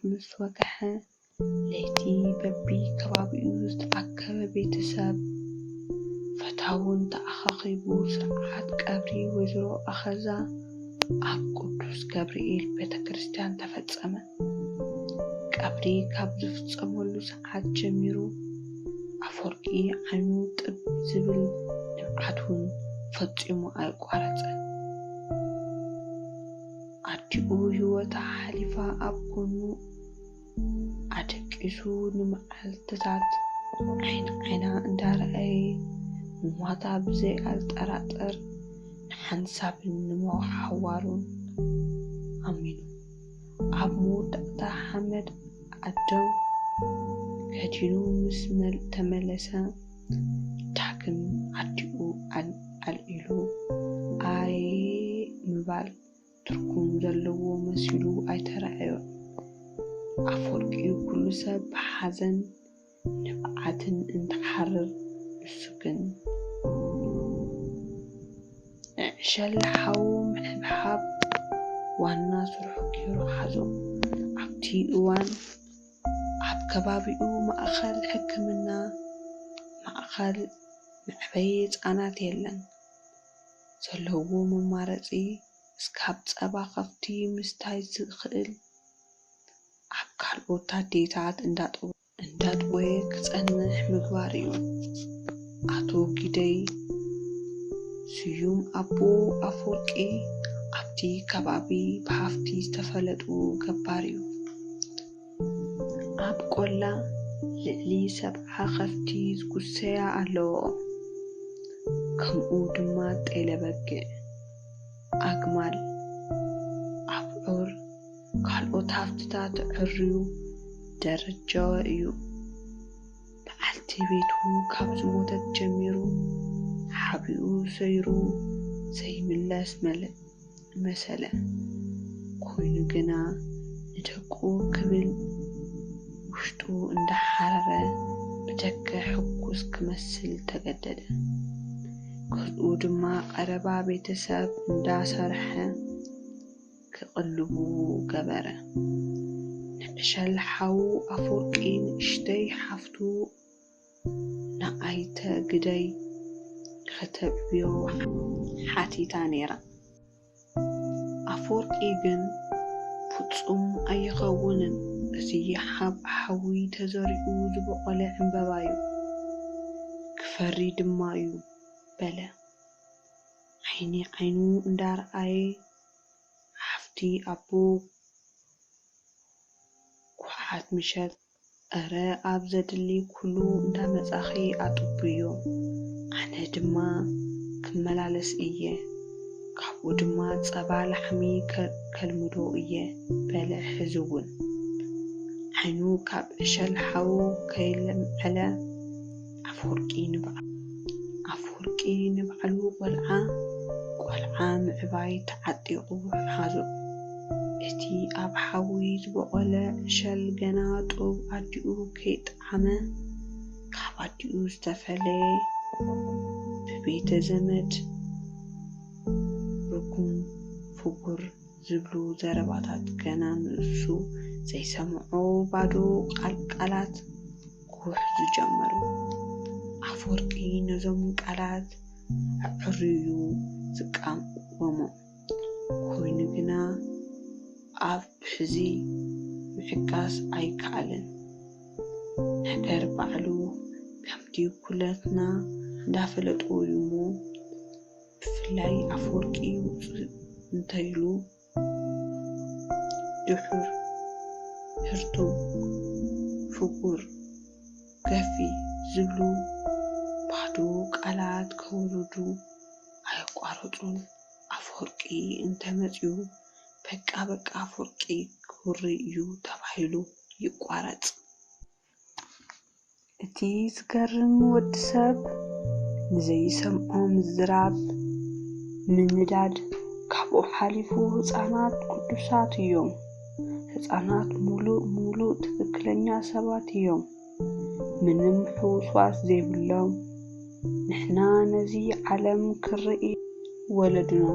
ምስ ወግሐ፣ ለይቲ በቢ ከባቢኡ ዝተኣከበ ቤተሰብ ፈታውን ተኣኻኺቡ ስርዓት ቀብሪ ወይዘሮ ኣኸዛ ኣብ ቅዱስ ገብርኤል ቤተ ክርስቲያን ተፈጸመ። ቀብሪ ካብ ዝፍጸመሉ ሰዓት ጀሚሩ ኣፈወርቂ ዓይኑ ጥብ ዝብል ንብዓት እውን ፈጺሙ ኣየቋረጸን። ኣዲኡ ህይወታ ሓሊፋ ኣብ ጎኑ ኣደቂሱ ንመዓልትታት ዓይኒ ዓይና እንዳረኣየ ምሟታ ብዘይ ኣጠራጥር ንሓንሳብን ንመሓዋሩን ኣሚኑ። ኣብ መወዳእታ ሓመድ ኣደው ከዲኑ ምስ መል-፣ ተመለሰ፣ ዳግም ኣዲኡ ኣል-፣ ኣልዒሉ ኣየ ምባል ትርጉም ዘለዎ መሲሉ ኣይተራእዮን። ኣፈወርቂ ኩሉ ሰብ ብሓዘን ንብዓትን እንትሓርር፣ ንሱ ግን ንዕሸል ሓው ምሕብሓብ ዋና ስርሑ ገይሩ ሓዞ። ኣብቲ እዋን ኣብ ከባቢኡ ማእኸል ሕክምና፣ ማእኸል መዕበዪ ህፃናት የለን። ዘለዎ መማረፂ እስካብ ፀባ ከፍቲ ምስታይ ዝኽእል ኣብ ካልኦት ኣዴታት እንዳጠወ-፣ እንዳጠወየ ክፀንሕ ምግባር እዩ። ኣቶ ጊደይ ስዩም ኣቦ ኣፈወርቂ ኣብቲ ከባቢ ብሃፍቲ ዝተፈለጡ ገባር እዩ። ኣብ ቆላ ልዕሊ ሰብዓ ከፍቲ ዝጉሰያ ኣለዎ። ከምኡ ድማ ጤለ በጊዕ፣ ኣግማል፣ ኣብዑር፣ ካልኦት ሃፍትታት ኣዕርዩ ደረጃ እዩ። በዓልቲ ቤቱ ካብ ዝሞተት ጀሚሩ ሓቢኡ ሰይሩ ዘይምለስ መለ-፣ መሰለ። ኮይኑ ግና ንደቁ ክብል ውሽጡ እንዳሓረረ ብደገ ሕጉስ ክመስል ተገደደ። ገዝኡ ድማ ቀረባ ቤተሰብ እንዳሰርሐ ክቕልቡ ገበረ። ንዕሸል ሓው ኣፈወርቂ ንእሽተይ ሓፍቱ ንኣይተ ግደይ ከተዕብዮ ሓቲታ ነይራ። ኣፈወርቂ ግን ፍጹም ኣይኸውንን፣ እዚ ሓብ ሓዊ ተዘሪኡ ዝበቖለ ዕምበባ'ዩ፣ ክፈሪ ድማ'ዩ በለ። ዓይኒ ዓይኑ እንዳረኣየ ሓፍቲ ኣቦ ኩሓት ምሸት፣ እረ ኣብ ዘድሊ ኩሉ እንዳመጻኺ ኣጥብዮ፣ ኣነ ድማ ክመላለስ እየ፣ ካብኡ ድማ ጸባ ላሕሚ ከ-፣ ከልምዶ እየ በለ ሕዝውን። ዓይኑ ካብ ዕሸል ሓው ከይለምዐለ ኣፈወርቂ ንብዓ-፣ ኣፈወርቂ ንባዕሉ ቆልዓ፣ ቆልዓ ምዕባይ ተዓጢቑ ሓዞ። እቲ ኣብ ሓዊ ዝበቖለ ዕሸል ገና ጡብ ኣዲኡ ከይጠዓመ፣ ካብ ኣዲኡ ዝተፈለየ፣ ብቤተ ዘመድ ርጉም፣ ፍጉር ዝብሉ ዘረባታት ገና ንሱ ዘይሰምዖ ባዶ ቃል-፣ ቃላት ክውሕዙ ጀመሩ። ኣፈወርቂ ነዞም ቃላት ኣዕርዩ ዝቃወሞም። ኮይኑ ግና ኣብ ብሕዚ ምዕጋስ ኣይከኣለን። ነገር ባዕሉ ከምቲ ኩለትና እንዳፈለጦ እዩ እሞ፣ ብፍላይ ኣፈወርቂ ውፅእ እንተይሉ፣ ድሑር፣ ህርቱም፣ ፍጉር፣ ገፊ ዝብሉ ባዶ ቃላት ከውርዱ ኣየቋረጹን። ኣፈወርቂ እንተመጺኡ፣ በቃ በቃ ኣፈወርቂ ክውሪ እዩ ተባሂሉ ይቋረጽ። እቲ ዝገርም፣ ወዲ ሰብ ንዘይሰምዖ ምዝራብ፣ ምንዳድ፣ ካብኡ ሓሊፉ ህፃናት ቅዱሳት እዮም። ህፃናት ሙሉእ ሙሉእ ትክክለኛ ሰባት እዮም። ምንም ሕውስዋስ ዘይብሎም። ንሕና ነዚ ዓለም ክርኢ ወለዱና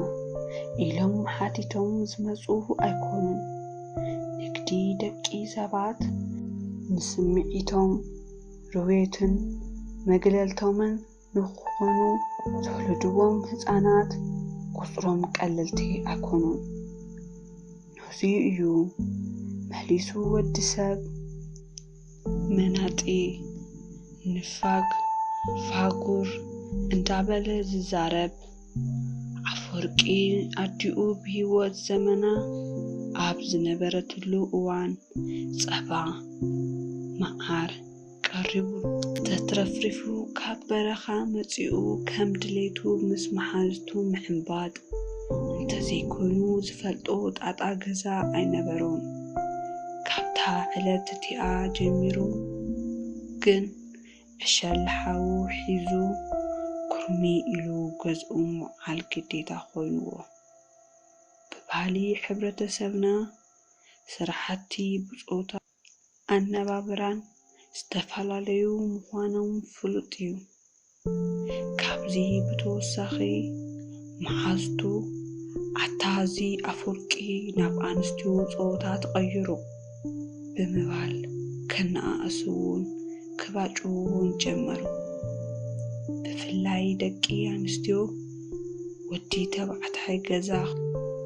ኢሎም ሓቲቶም ዝመፁ ኣይኮኑን። ንግዲ ደቂ ሰባት ንስምዒቶም ርዌትን መግለልቶምን ንክኾኑ ዝውለድዎም ህፃናት ቁፅሮም ቀለልቲ ኣይኮኑን። ነዚ እዩ መሊሱ ወዲ ሰብ መናጢ፣ ንፋግ፣ ፋጉር እንዳበለ ዝዛረብ። ኣፈወርቂ ኣዲኡ ብህይወት ዘመና ኣብ ዝነበረትሉ እዋን ጸባ፣ መዓር ቀሪቡ ተትረፍሪፉ ካብ በረኻ መጺኡ ከም ድሌቱ ምስ መሓዝቱ ምሕንባጥ እንተዘይኮይኑ ዝፈልጦ ጣጣ ገዛ ኣይነበሮን። ካብታ ዕለት እቲኣ ጀሚሩ ግን ዕሸል ሓው ሒዙ ኩርሚ ኢሉ ገዝኡ ምውዓል ግዴታ ኮይንዎ። ብባህሊ ሕብረተሰብና ስራሕቲ ብጾታ ኣነባብራን ዝተፈላለዩ ምዃኖም ፍሉጥ እዩ። ካብዚ ብተወሳኺ መሓዝቱ ኣታ እዚ ኣፈወርቂ ናብ ኣንስትዮ ጸወታ ትቐይሮ ብምባል ከነኣእስውን ክባጭውውን ጀመሩ። ብፍላይ ደቂ ኣንስትዮ ወዲ ተባዕታይ ገዛ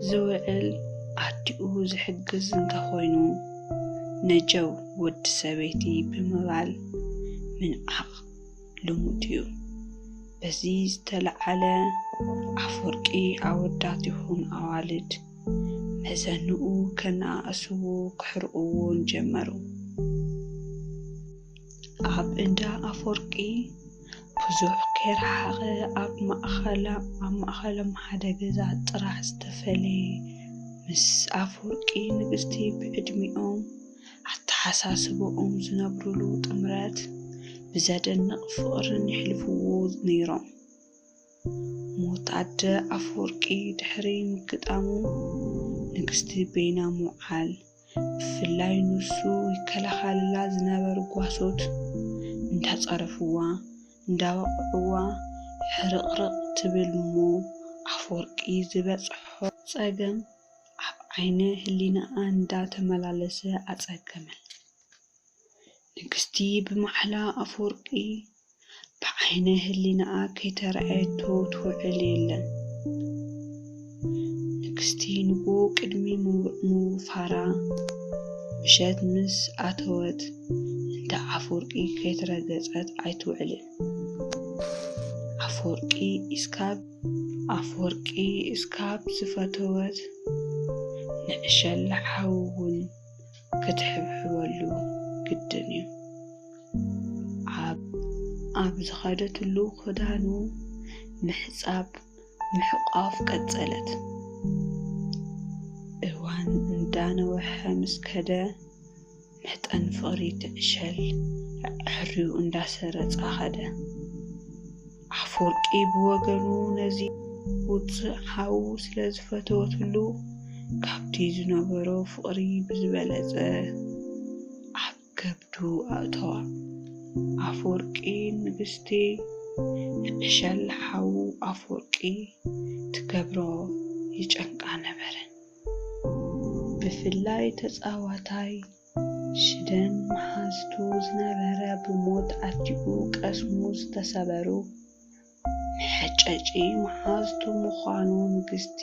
ዝውዕል ኣዲኡ ዝሕግዝ እንተኾይኑ ነጀው ወዲ ሰበይቲ ብምባል ምንዓቕ ልሙድ እዩ። በዚ ዝተለዓለ ኣፈወርቂ ኣወዳት ይኹን ኣዋልድ መዘንኡ ከነኣእስዎ ክሕርቕዎን ጀመሩ። ኣብ እንዳ ኣፈወርቂ ብዙሕ ከይረሓቐ ኣብ ማእኸላ ኣብ ማእኸሎም ሓደ ገዛ ጥራሕ ዝተፈለየ ምስ ኣፈወርቂ ንግስቲ ብዕድሚኦም ኣተሓሳስብኦም ዝነብሩሉ ጥምረት ብዘደንቕ ፍቕርን የሕልፍዎ ነይሮም። ሞት ኣደ ኣፈወርቂ ድሕሪ ምግጣሙ ንግስቲ በይና ምውዓል ብፍላይ ንሱ ይከላኸለላ ዝነበሩ ጓሶት እንዳጸረፍዋ እንዳወቕዕዋ ሕርቕርቕ ትብል እሞ ኣፈወርቂ ዝበጽሖ ጸገም ኣብ ዓይነ ህሊናኣ እንዳተመላለሰ ኣጸገመ። ንግስቲ ብማሕላ ኣፈወርቂ ብዓይነ ህሊናኣ ከይተረኣየቶ ትውዕል የለን። ንግስቲ ንግሆ ቅድሚ ምው- ምውፋራ ምሸት ምስ ኣተወት እንዳ ኣፈወርቂ ከይተረገጸት ኣይትውዕልን። ኣፈወርቂ እስካብ ኣፈወርቂ እስካብ ዝፈተወት ንዕሸል ሓው እውን ክትሕብሕበሉ ግድን እዩ። ኣብ ኣብ ዝኸደትሉ ክዳኑ ምሕጻብ ምሕቋፍ ቀጸለት። እዋን እንዳነወሐ ምስ ከደ መጠን ፍቕሪ ትዕሸል ኣዐርዩ እንዳሰረጻ ከደ። ኣፈወርቂ ብወገኑ ነዚ ውጽእ ሓው ስለ ዝፈተወትሉ ካብቲ ዝነበሮ ፍቕሪ ብዝበለጸ ኣብ ከብዱ ኣእተዋ። ኣፈወርቂ ንግስቲ ንዕሸል ሓው ኣፈወርቂ ትገብሮ ይጨንቃ ነበረ። ብፍላይ ተጻዋታይ ሽደን መሓዝቱ ዝነበረ ብሞት ኣዲኡ ቀስሙ ዝተሰበሩ መሐጨጪ መሓዝቱ ምዃኑ ንግስቲ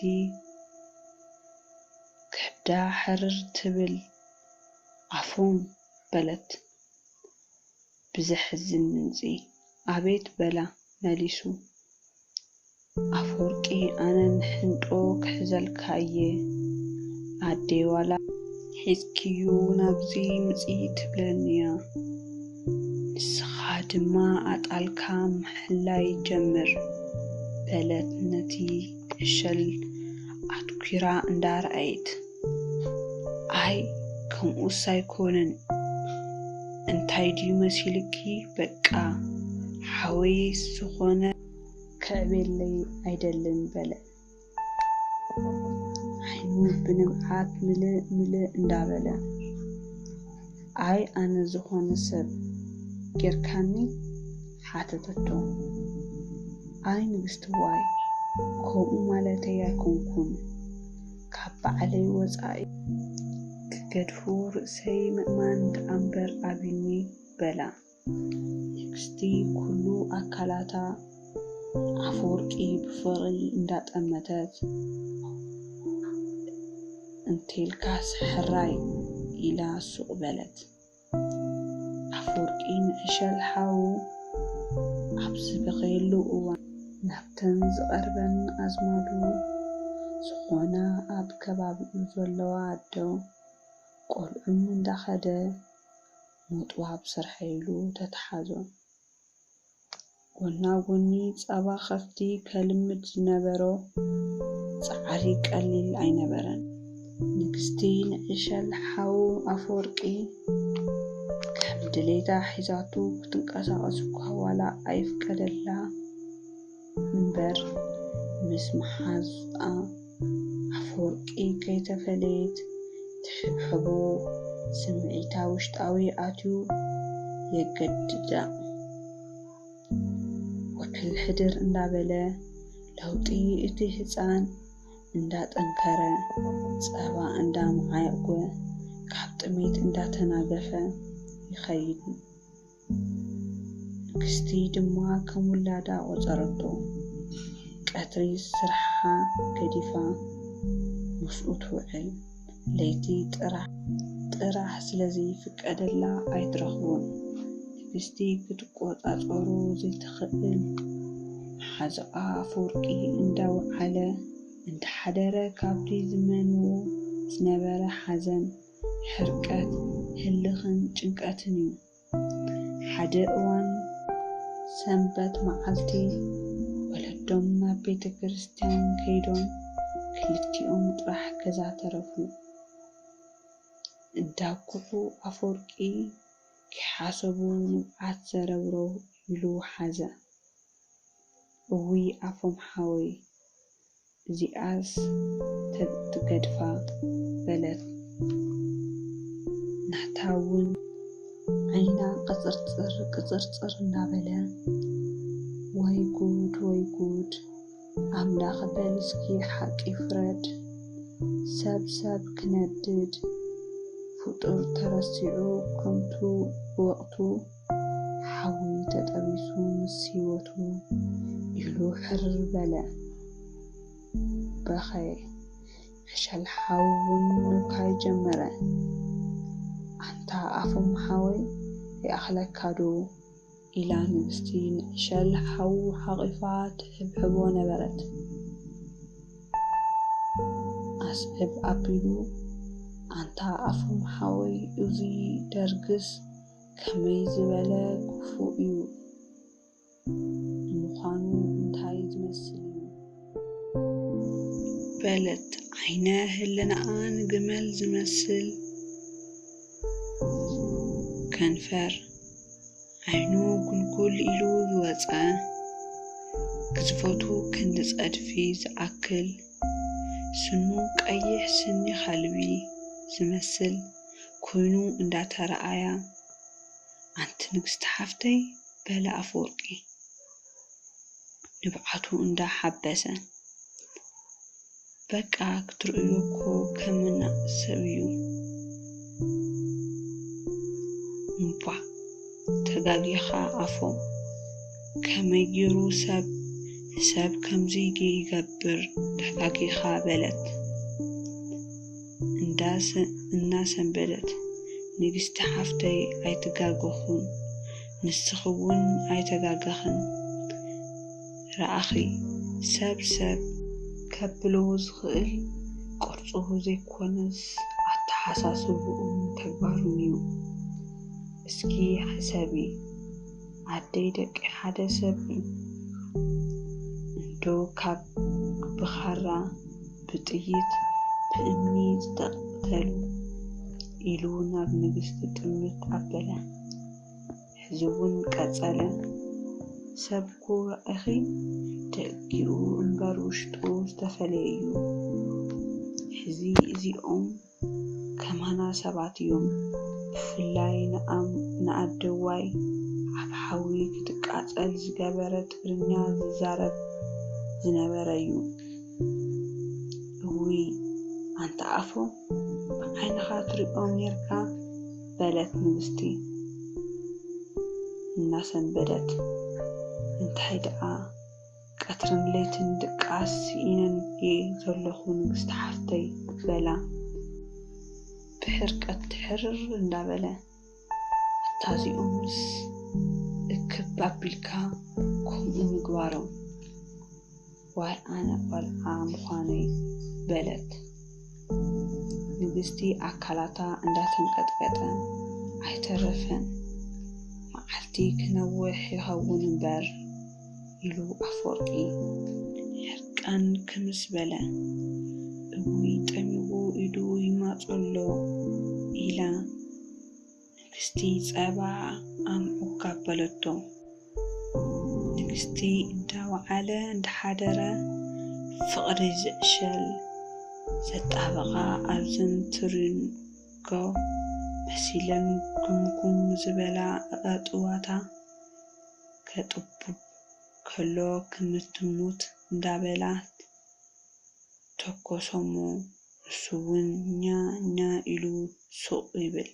ከብዳ ሕርር ትብል ኣፎም በለት ብዘሕዝን ድምጺ። ኣቤት በላ መሊሱ ኣፈወርቂ፣ ኣነ ንሕንጦ ክሕዘልካ እየ። ኣደይ ዋላ ሒዝክዮ ናብዚ ምጺ ትብለኒ እያ። ንስኻ ድማ ኣጣልካ ምሕላይ ጀምር በለት ነቲ ዕሸል ኣትኲራ እንዳረኣየት። ኣይ ከምኡስ ኣይኮነን። እንታይ ድዩ መሲልኪ በቃ ሓወይ ዝኾነ ከዕብየለይ ኣይደልን በለ። ዓይኑ ብንብዓት ምልእ ምልእ እንዳበለ ኣይ ኣነ ዝኾነ ሰብ ጌርካኒ ሓተተቶ። ኣይ ንግስትዋይ ከምኡ ማለተይ ኣይኮንኩን ካብ ባዕለይ ወፃኢ ገድፉ ርእሰይ ምእማን ደኣምበር ኣቢኒ በላ። ንግስቲ ኩሉ ኣካላታ ኣፈወርቂ ብፍቕሪ እንዳጠመተት፣ "እንቴልካስ ሕራይ" ኢላ ሱቕ በለት። ኣፈወርቂ ንዕሸል ሓዉ ኣብ ዝበኸየሉ እዋን፣ ናብተን ዝቐርበን ኣዝማዱ ዝኾና ኣብ ከባቢኡ ዘለዋ ኣዶ ቆልዑን እንዳኸደ፣ "ምጥዋብ ስርሐይ" ኢሉ ተተሓዞ። ጎና ጎኒ ጸባ ከፍቲ ከልምድ ዝነበሮ ጻዕሪ ቀሊል ኣይነበረን። ንግስቲ ንዕሸል ሓው ኣፈወርቂ ከም ድሌታ ሒዛቱ ክትንቀሳቐስ እኳ ዋላ ኣይፍቀደላ እምበር፣ ምስ መሓዝኣ ኣፈወርቂ ከይተፈለየት ትሕብሕቦ ስምዒታ ውሽጣዊ ኣትዩ የገድዳ። ውዕል ሕድር እንዳበለ ለውጢ እቲ ህፃን እንዳጠንከረ፣ ጸባ እንዳመዓየጎ፣ ካብ ጥሜት እንዳተናገፈ ይኸይድ። ንግስቲ ድማ ከም ውላዳ ቆጸረቶ። ቀትሪ ስርሓ ገዲፋ ምስኡ ትውዕል። ለይቲ ጥራሕ፣ ጥራሕ ስለ ዘይፍቀደላ ኣይትረኽቦን። ንግስቲ ክትቆጻጸሮ ዘይትኽእል፣ መሓዛኣ ኣፈወርቂ እንዳወዓለ እንዳሓደረ ካብቲ ዝመንዎ ዝነበረ ሓዘን፣ ሕርቀት፣ ህልኽን ጭንቀትን እዩ። ሓደ እዋን ሰንበት መዓልቲ ወለዶም ናብ ቤተ ክርስቲያን ከይዶም ክልቲኦም ጥራሕ ገዛ ተረፉ። እንዳኩሑ ኣፈወርቂ ከይሓሰቡ ንብዓት ዘረብረው ኢሉ ሓዘ። "እውይ ኣፎም ሓወይ፣ እዚኣስ ተትገድፋ" በለት። ናታ እውን ዓይና ቅፅርፅር ቅፅርፅር እንዳበለ፣ "ወይ ጉድ፣ ወይ ጉድ፣ ኣምላኽ በል እስኪ ሓቂ ፍረድ። ሰብ ሰብ ክነድድ፣ ፍጡር ተረሲዑ ከምቱ ብወቕቱ ሓዊ ተጠቢሱ ምስ ህይወቱ" ኢሉ ሕርር በለ። በኸየ። ዕሸል ሓው እውን ምብካይ ጀመረ። "ኣንታ ኣፎም ሓወይ፣ ይኣኽለካ ዶ?" ኢላ ንግስቲ ንዕሸል ሓው ሓቒፋ ትሕብሕቦ ነበረት። ኣስዕብ ኣቢሉ፣ "ኣንታ ኣፎም ሓወይ፣ እዚ ደርግስ ከመይ ዝበለ ክፉእ እዩ! ንምዃኑ እንታይ ዝመስል እዩ?" በለት ዓይነ ህልናኣ ንግመል ዝመስል ከንፈር፣ ዓይኑ ጉልጉል ኢሉ ዝወጸ፣ ግዝፈቱ ክንዲ ጸድፊ ዝኣክል፣ ስኑ ቀይሕ ስኒ ከልቢ ዝመስል ኮይኑ እንዳተረኣያ፣ "ኣንቲ ንግስቲ ሓፍተይ" በለ ኣፈወርቂ ንብዓቱ እንዳሓበሰ። "በቃ ክትርእዮ እኮ ከም መናእሰብ እዩ። እምቧ ተጋጊኻ ኣፎም፣ ከመይ ገይሩ ሰብ ንሰብ ከምዚ ይገብር ተጋጊኻ?" በለት እንዳ ሰ-፣ እናሰንበደት። "ንግስቲ ሓፍተይ ኣይትጋገኹን፣ ንስኺ እውን ኣይተጋገኽን። ረኣኺ፣ ሰብ ሰብ ከብሎ ዝኽእል ቅርጹ ዘይኮነስ ኣተሓሳስብኡን ተግባሩን እዩ። እስኪ ሕሰቢ፣ ኣደይ ደቂ ሓደ ሰብ እንዶ ካብ ብኻራ ብጥይት ብእምኒ ዝተቐተሉ?" ኢሉ ናብ ንግስቲ ጥምት ኣበለ። ሕዚ እውን ቀጸለ። "ሰብ እኮ ርኢኺ፣ ደጊኡ እምበር ውሽጡ ዝተፈለየ እዩ። ሕዚ እዚኦም ከማና ሰባት እዮም። ብፍላይ ንኣም-፣ ንኣደዋይ ኣብ ሓዊ ክትቃጸል ዝገበረ ትግርኛ ዝዛረብ ዝነበረ እዩ። እውይ ኣንታ ኣፎም፣ ዓይንኻ ትሪኦ ኔርካ በለት ንግስቲ እናሰንበደት። እንታይ ደኣ ቀትርን ለይትን ድቃስ ስኢነን እየ ዘለኹ ንግስቲ ሓፍተይ በላ ብሕርቀት ትሕርር እንዳበለ። ኣታዚኦምስ እክብ ኣቢልካ ከምኡ ምግባሮም። ዋይ ኣነ ቆልዓ ምዃነይ በለት ንግስቲ ኣካላታ እንዳተንቀጥቀጠ። ኣይተረፈን መዓልቲ ክነውሕ ይኸውን እምበር ኢሉ ኣፈወርቂ ሕርቃን ክምስ በለ። እውይ ጠሚቑ ኢዱ ይማጾ ኣሎ ኢላ ንግስቲ ጸባ ኣምዑግ ኣበለቶ። ንግስቲ እንዳወዓለ እንዳሓደረ ፍቕሪ ዝዕሸል ዘጣበቓ ኣብዘን ትሪንጎ መሲለን ጉምጉም ዝበላ ኣእጥዋታ ከጥቡብ ከሎ ክምትሙት እንዳበላ ተኮሶሞ። ንሱ እውን ኛ ኛ ኢሉ ሱቕ ይብል።